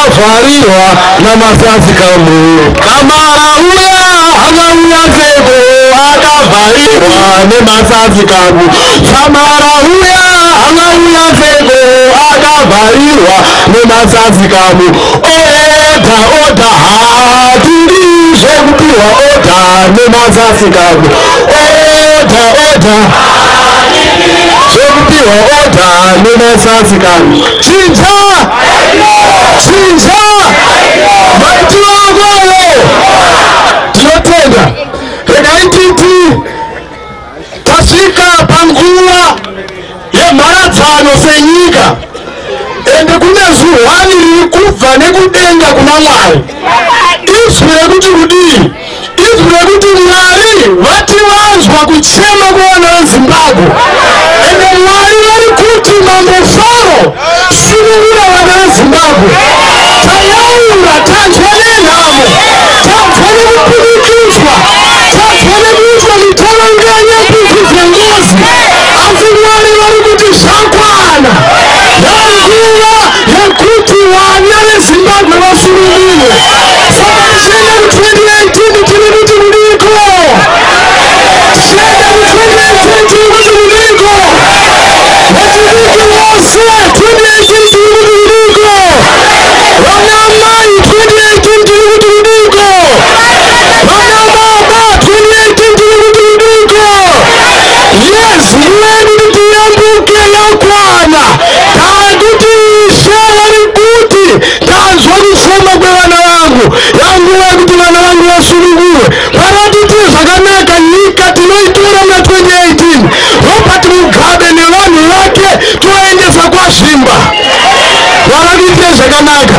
Akavharirwa namasasikamu. Kamara uya akauya seko akavharirwa nemasasikamu. Samara uya akauya seko akavharirwa nemasasikamu. Order, order, hatidi zvekupiwa order nemasasikamu. Order, order, zvekupiwa order nemasasikamu. Chinja, chinja maitiro akoyo. Tinotenda. Regai titi tasvika panguva yemharadzano senyika, ende kune zuhwani riri kubva nekudenga kuna Mwari. Izwi rekuti kudii? Izwi rekuti Mwari vati vanzwa kuchema kwevana veZimbabwe, ende Mwari vari kuti, "Mambo Faro, sunungura vana veZimbabwe." Tayaura, tanzwa nenhamo, tanzwa nekupinikidzwa, tanzwa nekuitwa mitoro nganyapisi dzengozi, asi Mwari vari kuti zvakwana, yanguva yekuti vana veZimbabwe vasunungurwe. Saka tichienda ku2018, tiri kuti kudiko? Tichienda ku2018, tiri kuti kudiko? Vechidiki vose, 2018 tiri kuti kudiko? Vana mai, 2018 tiri kuti kudiko? Vana baba, 2018 tiri kuti kudiko? Yes, nguva yekuti tiyambuke yakwana. Takuti Ishe vari kuti, "Tanzwa kufema kwevana vangu, yanguva yekuti vana vangu vasunungurwe." Paratiti zvakanaka, nyika tinoitora muna 2018. Robert Mugabe nevanhu vake toendesa kwaZvimba. Varatiitire zvakanaka.